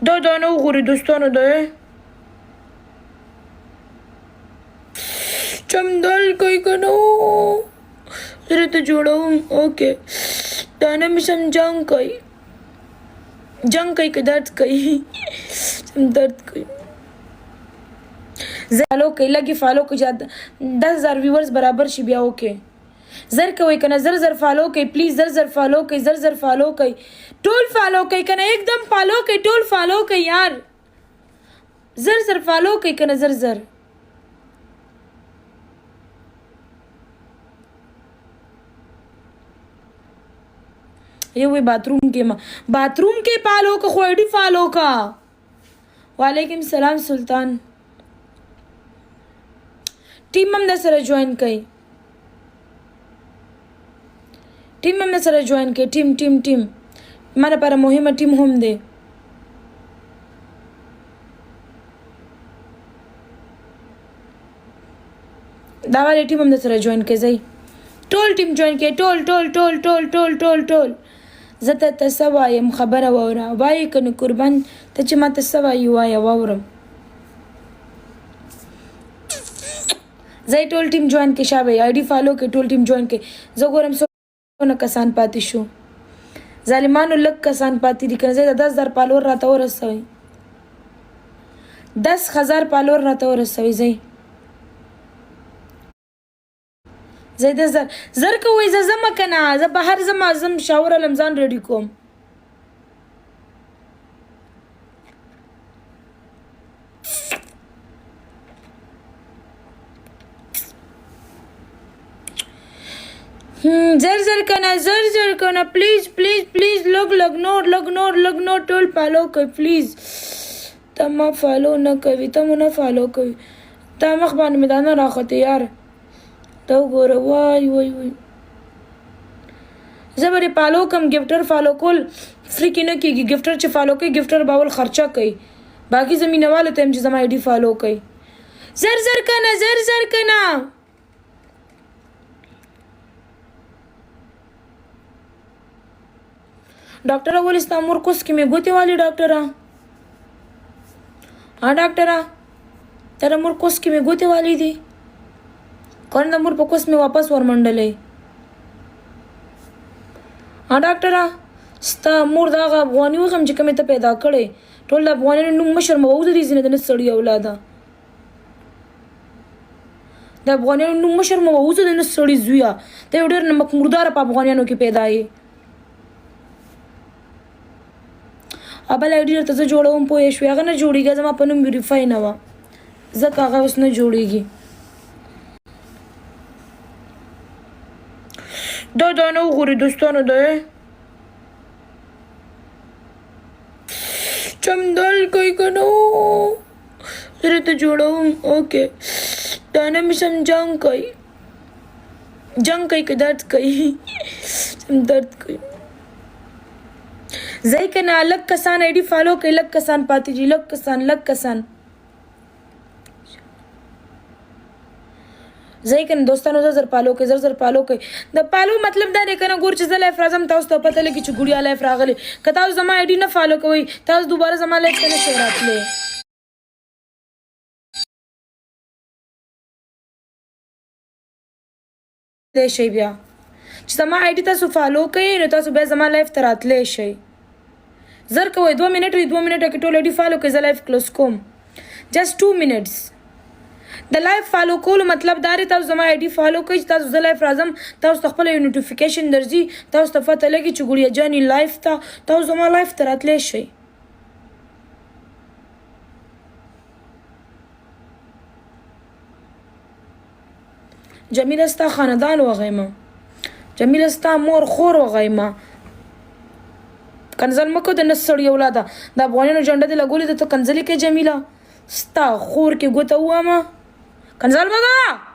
دا دانه وګوري دوستانو ده چمدل کوي کنو زه ته جوړوم. اوکې دانه مې سم جنگ کوي، جنگ کوي که درد کوي؟ سم درد کوي. زه فالو کوي، لږې فالو کوي چې 10,000 ویورز برابر شي بیا. اوکې زر کوي کنه، زر زر فالو کوي پلیز، زر زر فالو کوي، زر زر فالو کوي، ټول فالو کوي کنه، एकदम فالو کوي، ټول فالو کوي یار، زر زر فالو کوي کنه، زر زر. یو وی باتروم کې، ما باتروم کې فالو کو، خو ایډي فالو کا. وعلیکم سلام سلطان. ټیم هم د سره جوائن کړئ، ټیم هم د سره جوائن کړئ. ټیم ټیم ټیم ما لپاره مهمه ټیم هم دی. دا والے ټیم هم د سره جوائن کړئ. ځئ ټول ټیم جوائن کړئ، ټول ټول ټول ټول ټول ټول ټول. زه ته ته څه وایم؟ خبره واوره، وایې که نه؟ قربان، ته چې ما ته څه وایي وایه، واورم. ځئ ټول ټیم جوائن کړئ، شابه آی ډي فالو کړئ، ټول ټیم جوائن کړئ. زه ګورم څونه کسان پاتې شو. ظالمانو لږ کسان پاتې دي کنه. زه د 10,000 فالوور راته ورسوئ، 10,000 فالوور راته ورسوئ. ځئ زه د زر زر کوئ. زه ځمه که نه؟ زه بهر ځم، ځم شاور لم، ځان ریډي کوم. زر زر کنه، زر زر کنه، پلیز پلیز پلیز. لږ لږ نور، لږ نور، لږ نور، ټول فالو کوي پلیز. ته ما فالو نه کوي، ته مو نه فالو کوي. تا مخ باندې مې دانه راخته یار، ته وګوره. وای وای وای، زه به دې فالو کم. ګفټر فالو کول فری کې نه کېږي. ګفټر چې فالو کوي، ګفټر به اول خرچه کوي. باقي زه مینهوالو ته یم چې زما ایډي فالو کوي. زر زر کنه، زر زر کنه. ډاکټره، ولې ستا مور کوس کې مې ګوتې والي؟ ډاکټره، ها ډاکټره، تر مور کوس کې مې ګوتې والي دي کنه؟ د مور په کوس مې واپس ورمنډلې. ها ډاکټره، ستا مور د هغه افغاني وښیم چې کومې ته پیدا کړې. ټول د افغانانو نوم مشر مو وځي دي ځینې د نه سړي اولاده. د افغانانو نوم مشر مو وځي د نه سړي زویا. ته یو ډېر نمک مردار په افغانانو کې پیدا یې. بل ایډي درته زه جوړوم، پوه شوې؟ هغه نه جوړېږي، زما په نوم ویریفای نه وه، ځکه هغه اوس نه جوړېږي. دا دانه وګوري دوستانو ده چمدل کوي کنو. زه ته جوړوم. اوکې دانه مې سم جنگ کوي، جنگ کوي که درد کوي؟ سم درد کوي. ځای کنه، لږ کسان ایډي فالو کوي، لږ کسان پاتې دي، لږ کسان، لږ کسان. ځای کنه دوستانو، زر زر فالو کوي، زر زر فالو کوي. د فالو مطلب دا دی کنه ګور چې زه لایف راځم، تاسو ته پته لګي چې ګوړیا لایف راغلی. که تاسو زما ایډي نه فالو کوئ، تاسو دوباره زما لایف ته نه شئ راتلی. شئ بیا چې زما ایډي تاسو فالو کوئ، نو تاسو بیا زما لایف ته راتلی شئ. زر کوئ، 2 منټه دي، 2 منټه کې ټول ایډي فالو کوئ، زه لایف کلوز کوم. جسټ 2 منټس. د لایف فالو کولو مطلب دا دی، تاسو زما ایډي فالو کړئ چې تاسو زه لایف راځم، تاسو ته خپل یو نوټیفیکیشن درځي، تاسو ته پته لګي چې ګوړیا جاني لایف ته، تاسو زما لایف ته راتلی شئ. جمیله ستا خاندان وغیمه، جمیله ستا مور خور وغیمه. کنځل مکو د نس سړي اولاده. د افغانانو جنډه دې لګولې ده، ته کنځلې کوې. جمیله ستا خور کې ګوته ووامه، کنځل مکه.